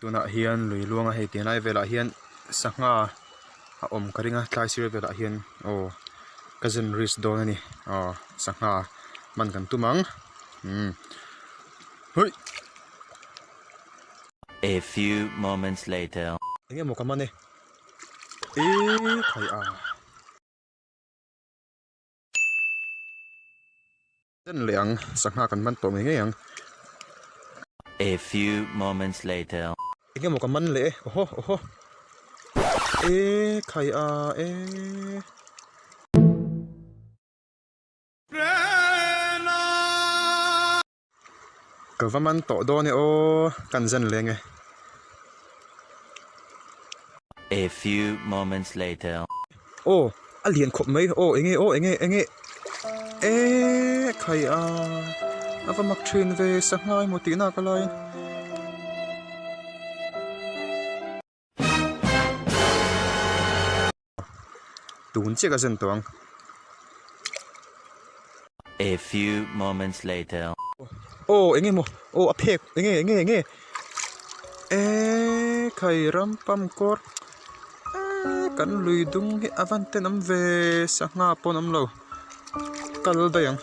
Tunah hian lui luanga hei tiang lai velah hian sangha a awm ka ring a tlai sir velah hian aw ka zen risk dawn a ni aw sangha hman kan tum ang umm hawih. A few moments later. Eng emaw ka man e eee khai a. En leh ang, sangha kan man tawh ngei ngei ang. A few moments later. Eng emaw ka man leh e, awhaw awhaw. E khai a e. Ka va man tawh dawn e aw, kan zen leng e. A few moments later. Aw, a lian khawp mai, aw enge aw enge enge eee khai a, a va mak thin ve sangha emaw tih nak alaiin. Tun chiah ka zen tawh ang. A few moments later. Aw eng emaw aw a phek eng nge eng nge eng nge eee khai ram pam kawr eee kan lui dung hi a van tenawm ve sangha pawh an awm lo kal daih ang.